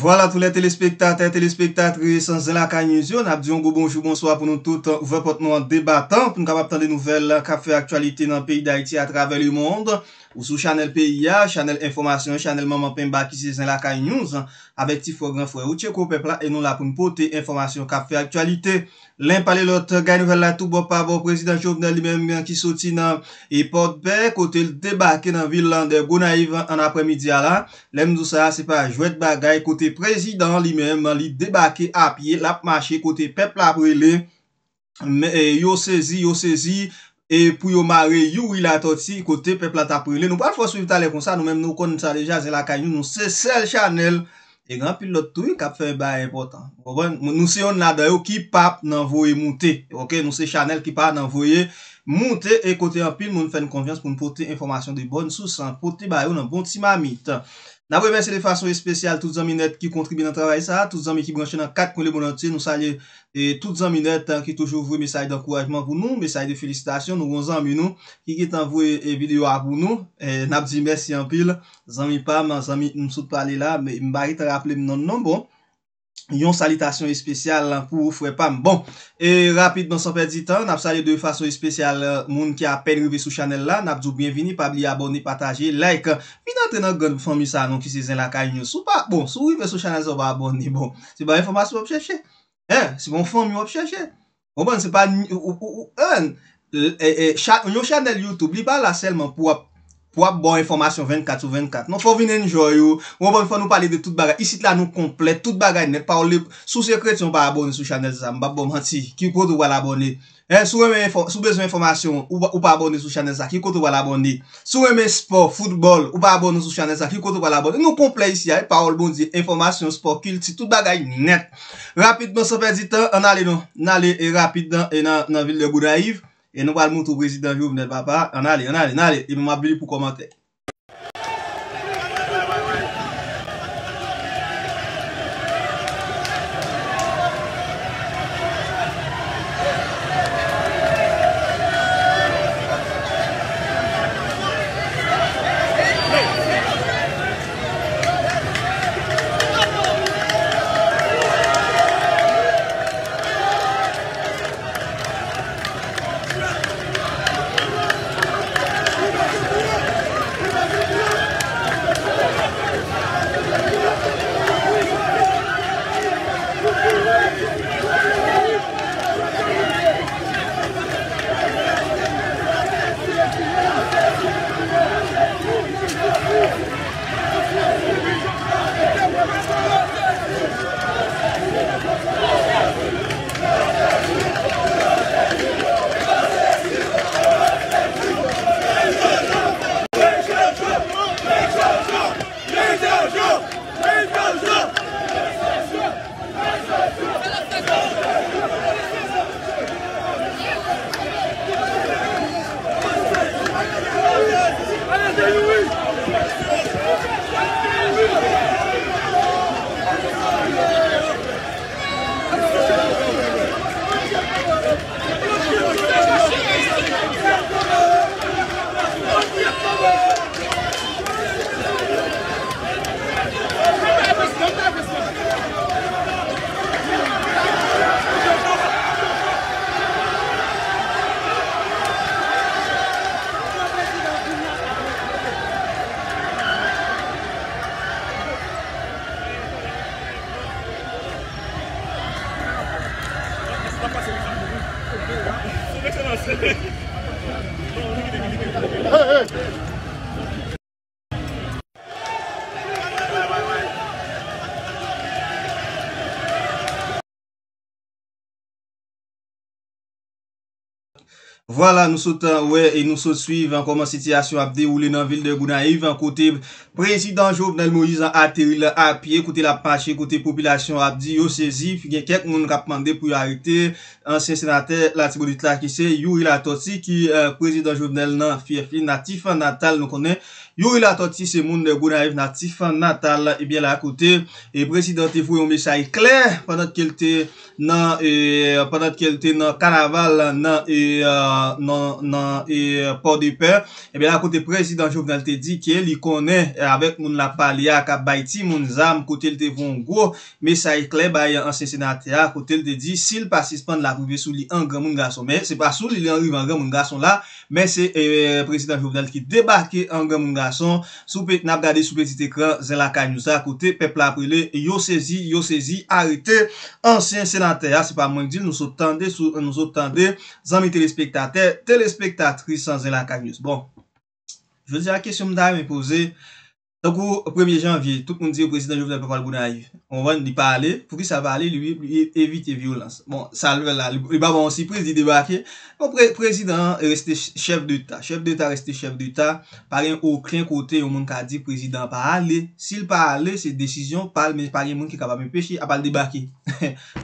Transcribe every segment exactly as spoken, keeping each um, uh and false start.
Vwala, tout lè telespektatè, telespektatris Zen Lakay News yo, n ap di yon gwo bonjou, bonswa pou nou tout. Ouvè pòt nou an debatan pou nou kapab tande nouvèl k ap fè aktyalite nan peyi Dayiti, atravè lemonn. Ou sou chanèl peyi a, chanèl enfòmasyon, chanèl manman penba ki se Zen Lakay News, avèk ti frè gran frè ou, Tcheko pèp la, e nou la pou n pote enfòmasyon k ap fè aktyalite. Len pale lòt, gay nouvèl la toubò pa bò, prezidan Jovenel li menm ki soti nan e Pòdpè, kote l debake nan vil de Gonayiv an aprèmidi a la. Lè m di w sa, se pa jwèt bagay, kote prezidan an li menm, li debake a pye, l ap mache kote pèp la ap rele, men, e, yo sezi, yo sezi, e pou yo mare Youri Latòti, kote pèp la t ap rele. Nou pral fè w swiv talè konsa, nou menm nou konn sa deja, Zen Lakay News, nou se sèl chanèl, e gen anpil lòt tou wi k ap fè bagay enpòtan. Ou konprann? Nou se yonn ladan yo ki p ap nan voye moute. Oke, nou se chanèl ki pa nan voye moute e kote anpil moun fè n konfyans pou n pote enfòmasyon de bòn sous, pote ba yo nan bon ti mamit. N ap remèsye de fason espesyal tout zanmi nèt ki kontribye nan travay sa a, tout zanmi ki branche nan kat kwen lemonn antye, nou salye e tout zanmi nèt, eh, ki toujou voye mesaj dankourajman pou nou, mesaj de felisitasyon. Nou gon zanmi nou ki gentan voye, eh, videyo a pou nou. Eh, n ap di mèsi anpil. Zanmi pa m, zanmi m sot pale la, men m pa gentan raple m non l non. Bon, yon salitasyon espesyal pou ou, frè pa m. Bon, e rapidman, san pèdi tan, n ap salye de fason espesyal, eh, moun ki apèn rive sou chanèl la. N ap di w byenvini, pa bliye abòne, pataje, like. Vin antre nan gran fanmi sa a non ki se Zen Lakay News. Si w pa, bon, si w rive sou chanèl sa a, w pa abòne, bon, se pa enfòmasyon w ap chèche. Hein, se pa yon fanmi w ap chèche. Konprann, se pa ni- ou, ou, ou, hein, e, e, cha- yon chanèl YouTube, li pa la sèlman pou w ap, pou w ap ba w enfòmasyon vennkat sou vennkat. Non, fò w vin enjoy ou. Ou konprann, fò nou pale de tout bagay. Isit la, nou konplè, tout bagay nèt. Pawòl de, si w se kretyen, ou pa abòne sou chanèl sa, m p ap ba w manti. Ki kote ou pral abòne? Hein, si w renmen enfò- si w bezwen enfòmasyon, ou, pa- ou pa abòne sou chanèl sa, ki kote w pral abòne? Si w renmen spò, foutbòl, ou pa abòne sou chanèl sa, ki kote w pral abòne? Nou konplè isi a, wi, pawòl Bondye, enfòmasyon, spò, kilti, tout bagay nèt. Rapidman, san pèdi tan, ann ale non. N ale e rapid nan, e nan, nan vil de Gonayiv. E nou pral montre w prezidan Jovenel, papa. Ann ale, ann ale, ann ale. Epi m ap vini pou kòmantè. Vwala, nou sot, eh, wè e nou sot swiv, eh, kòman sitiyasyon ap dewoule nan vil de Gonayiv, eh, kote prezidan Jovenel Moïse ateri l a pye, kote l ap mache, kote popilasyon ap di yo sezi, gen kèk moun k ap mande pou yo arete ansyen senatè Latibonit la ki se Youri Latòti, ki, eh, prezidan Jovenel nan fyèf li natif natal, nou konnen Youri Latòti se moun de Gonayiv natif natal, ebyen la kote, e prezidan te voye yon mesaj klè pandan ke l te nan, e, pandan ke l te nan kanaval nan, e, nan, nan e, Pòdepè. Ebyen, la kote prezidan Jovenel te di ke li konnen, e, avèk moun l ap pale a k ap bay timoun zam, kote l te voye yon gwo mesaj klè bay ansyen senatè a, kote l te di, si l pa sispann, l ap rive sou li an granmoun gason. Men, se pa sou li, li an rive an granmoun gason la, men se, e, prezidan Jovenel ki debake an granmoun gason sou pe-, n ap gade sou pitit ekran Zen Lakay News la, kote pèp la ap rele, yo sezi, yo sezi, arete ansyen senatè a. Se pa mwen k di l, nou sot tande, sou, nou sot tande, zanmi telespektatè, telespektatris Zen Lakay News. Bon, jodi a, kesyon m ta renmen poze, tankou premye janvye, tout moun di yo prezidan Jovenel pa pral Gonayiv. Ou konprann? Li pa ale. Poukisa l pa ale? Li, li evite vyolans. Bon, sa l fè la, li, li pa ba w yon sipriz, li debake. Bon, pre-, prezidan an reste ch-, chèf deta. Chèf deta reste chèf deta. Pa gen okenn kote yon moun ka di prezidan an pa ale. Si l pa ale, se desizyon pa l, men pa gen moun ki kapab anpeche, apa l debake.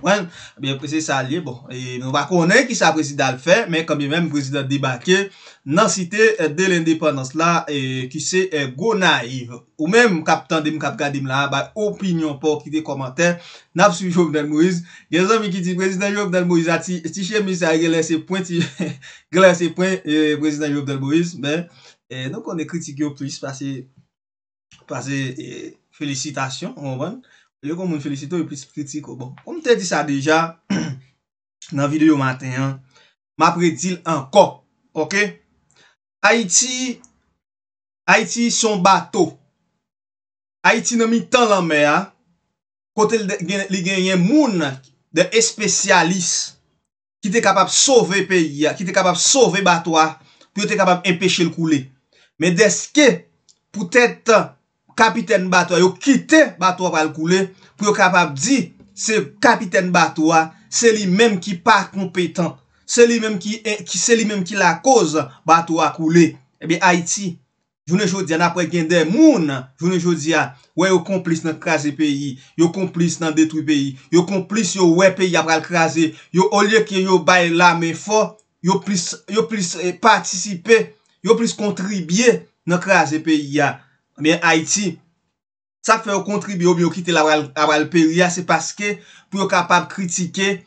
Konprann? Ebyen, se sa l ye. Bon, e nou pa konnen kisa prezidan al fè, men kanmenm prezidan debake nan site, e, de lendepandans la, e, ki se, e, Gonayiv. Ou menm k ap tande m, k ap gade m la a, bay opinyon pa w, kite kòmantè. N ap swiv Jovenel Moïse. Gen zanmi ki di prezidan Jovenel Moïse a, ti, ti chemiz sa a, genlè se pwen, ti, genlè se pwen, e, prezidan Jovenel Moïse. Men, e, nou konnen kritik yo plis pase, pase, e, felisitasyon, ou konprann? Olye ke yon moun felisite w, yo plis kritike w. Bon, kòm m te di sa deja nan videyo maten an, m ap redi l ankò. Oke? Ayiti, Ayiti se yon bato. Ayiti nan mitan lanmè a, kote l de-, gen, li genyen moun, de espesyalis, ki te kapab sove peyi a, ki te kapab sove bato a, pou yo te kapab enpeche l koule. Men dèske, poutèt kapitèn bato a, yo kite bato a pral koule, pou yo kapab di, se kapitèn bato a, se li menm ki pa konpetan, se li menm ki, ki, se li menm ki lakoz bato a koule. Ebyen, Ayiti, jounen jodi a, n ap wè gen de moun, jounen jodi a, wè yo konplis nan kraze peyi, yo konplis nan detwi peyi, yo konplis, yo wè peyi a pral kraze, yo, olye ke yo bay lamen fò, yo plis, yo plis, e, patisipe, yo plis kontribye nan kraze peyi a. Ebyen, Ayiti, sa k fè yo kontribye oubyen yo kite l apral, apral peri a, se paske pou yo kapab kritike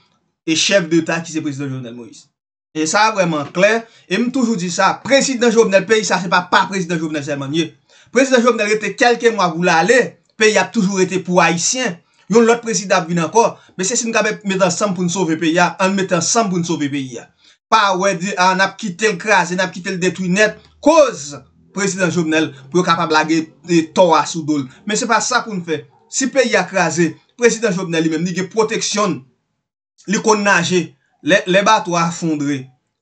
e chèf deta ki se prezidan Jovenel Moïse. E sa vrèman klè, e m toujou di sa, prezidan Jovenel, peyi sa se pa pa prezidan Jovenel sèlman l ye. Prezidan Jovenel rete kèlke mwa pou l ale, peyi ap toujou rete pou Ayisyen. Yon lòt prezidan ap vin ankò. Mesye, si n ka met, met ansanm pou n sove peyi a, ann met ansanm pou n sove peyi a. Pa wè di, a, n ap kite l kraze, n ap kite l detwi nèt, koz prezidan Jovenel pou yo kapab lage, e, tò a sou do l. Men se pa sa pou n fè. Si peyi a kraze, prezidan Jovenel li menm, li gen pwoteksyon l, li konn naje. Lè, lè bato a fondre,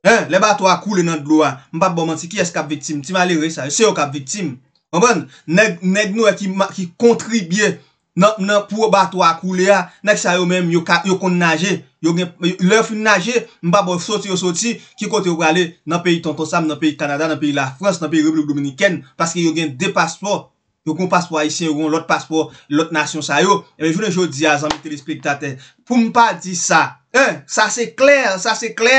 en, lè bato a koule nan dlo a, m p ap ba w manti, kiyès k ap viktim? Ti malere sa yo, se yo k ap viktim. Konprann? Nèg, nèg nou wè ki ma-, ki kontribye nan, nan, pou bato a koule a, nèg sa yo menm, yo ka, yo konn naje. Yo gen, lè yo fin naje, m pa ba w soti yo soti, ki kote yo prale? Nan peyi Tonton Sam, nan peyi Kanada, nan peyi Lafrans, nan peyi Repiblik Dominikèn, paske yo gen de paspò. Yo gen paspò ayisyen, yo gen lòt paspò, lòt nasyon sa yo. Ebyen, jounen jodi a, zanmi telespektatè, pou m pa di sa, en, sa se klè, sa se klè,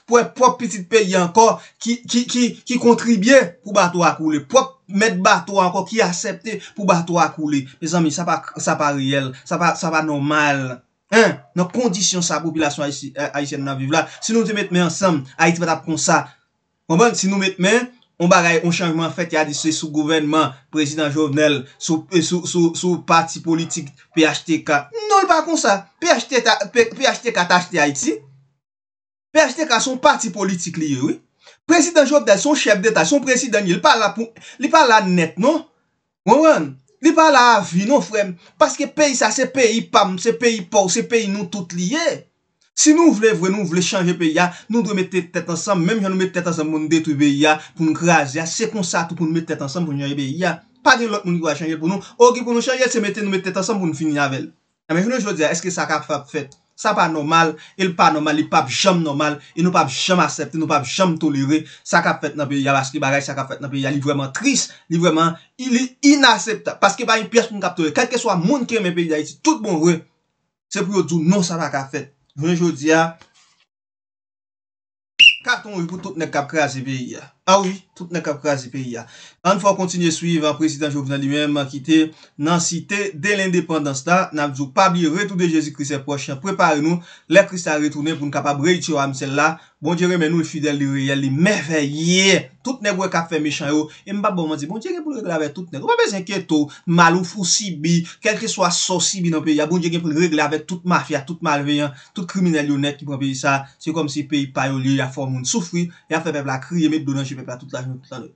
pou wè pwòp pitit peyi ankò ki, ki, ki, ki kontribye pou bato a koule. Pwòp mèt bato a ankò ki aksepte pou bato a koule. Mezanmi, sa pa, sa pa reyèl, sa pa, sa pa nòmal. En, nan kondisyon sa popilasyon ayisi-, eh, ayisyèn nan viv la, si nou te met men ansanm, Ayiti pa t ap konsa. Konprann? Si nou met men, on bagay, on chanjman fèt, y a di se sou gouvènman prezidan Jovenel, sou, eh, sou, sou, sou pati politik P H T K. Non, l pa konsa. P H T K, P-, P H T K t achte Ayiti. P H T K se yon pati politik li ye, wi. Prezidan Jovenel se yon chèf deta, se yon prezidan li ye. Li pa la pou, li pa la nèt, non. Ou konprann? Li pa la a vi, non, frè m. Paske peyi sa, se peyi pa m, se peyi pa w, se peyi nou tout li ye. Si nou vle vre, nou vle chanje peyi a, nou dwe mete tèt ansanm, menm jan nou mete tèt ansanm pou n detwi peyi a, pou n kraze a, se konsa tou pou n mete tèt ansanm pou n chanje peyi a. Pa gen lòt moun ki va chanje l pou nou. Oke, pou nou chanje l, se mete nou mete tèt ansanm pou n fini avè l. Enben, jounen jodi a, èske sa kapab fèt? Sa pa nòmal, e l pa nòmal, li p ap janm nòmal, e nou p ap janm aksepte, nou p ap janm tolere sa k ap fèt nan peyi a, paske bagay sa k ap fèt nan peyi a, li vrèman tris, li vrèman, li inakseptab, paske pa gen pyès moun k ap tolere, kèlkeswa moun ki renmen peyi Dayiti, tout bon vre, se pou yo di w non, sa pa ka fèt. Jounen jodi a, Mouri pou tout nèg k ap kraze peyi a. A wi, tout nèg k ap kraze peyi a. Ann fè w kontinye swiv, a, prezidan Jovenel li menm ki te nan Site de Lendepandans la. N ap di w pa bliye retou de Jezikri se pwòch, prepare nou lè Kris la retounen pou n kapab reyitire w a m sèl la. Bondye renmen nou, li fidèl, li reyèl, li mèvèye. Tout nèg ou wè k ap fè mechan yo, e m p ap ba w manti, Bondye gen pou l regle avèk tout nèg. Ou pa bezwen enkyete w, mal ou, ou sibi, kèlkeswa sa w sibi nan peyi a, Bondye gen pou l regle avèk tout mafya, tout malveyan, tout kriminèl yo nèt ki pran peyi sa. Se kòmsi peyi pa yo li ye, y ap fè moun soufri, y ap fè pèp la kriye, met dlo nan je pèp la tout lajounen, tout lannuit.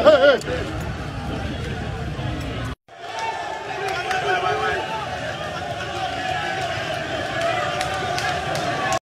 Hey, hey.